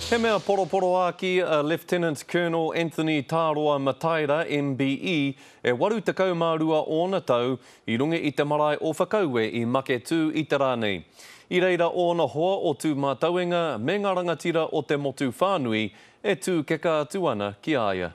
He mea poroporoāki a Lieutenant Colonel Anthony Tāroa Mataira, MBE, e 82 ōna tau, i runga i te marae o Whakaue i Maketū i te rā nei. I reira ōna hoa o Tūmātauenga me ngā rangatira o te motu whānui e tūkeka atu ana ki a ia.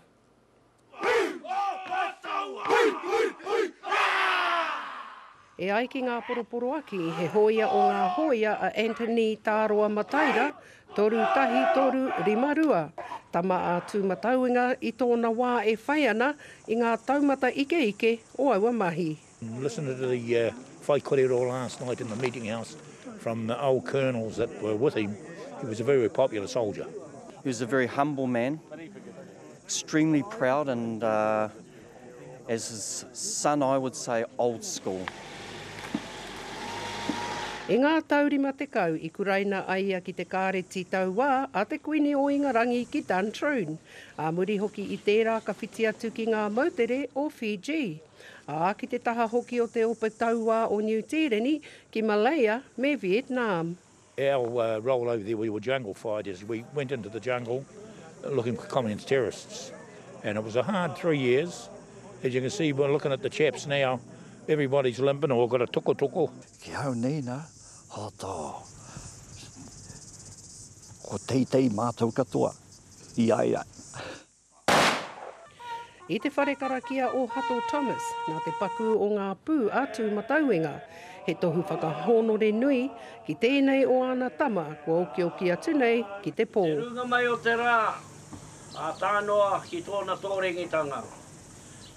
E ai ki ngā poroporoaki, he hōia o ngā hōia a Anthony Tāroa Mataira, 31352, tama a Tūmatauenga i tōna wā e whai ana i ngā taumata ikeike o aua mahi. Listening to the whaikorero last night in the meeting house from the old colonels that were with him, he was a very popular soldier. He was a very humble man, extremely proud and uh, as his son I would say old school. I ngā tau 50 i kuraina a ia ki te Kāreti Tauā a te Kuini o Ingarangi ki Duntroon, ā muri hoki i tērā ka whiti atu ki ngā moutere o Fiji. Ā, ki te taha hoki o te Ope Tauā o Niu Tīreni ki Malaya me Vietnam. Our role over there, we were jungle fighters. We went into the jungle looking for communist terrorists. And it was a hard three years. As you can see, we're looking at the chaps now, everybody's limping or got a tokotoko. Ki hau nei na, hoto. Ko teitei mātou katoa i a ia. I te whare karakia o Hato Thomas, nā te pakū o ngā pū a Tūmatauenga, he tohu whakahōnore nui ki tēnei o āna tama kua okioki atu nei ki te pō. Te rūnga mai o te rā, ā tānoa ki tōna tōrengitanga.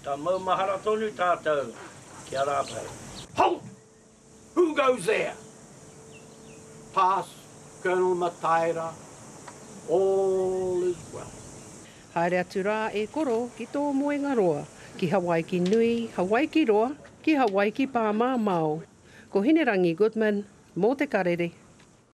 Ka maumahara tonu tātou ki a rātou. Halt! Who goes there? Pass Colonel Mataira, all is well. Haere atu rā e koro ki tō moenga roa, ki Hawaiki nui, Hawaiki roa, ki Hawaiki pāmamao. Ko Hinerangi Goodman, mō Te Karere.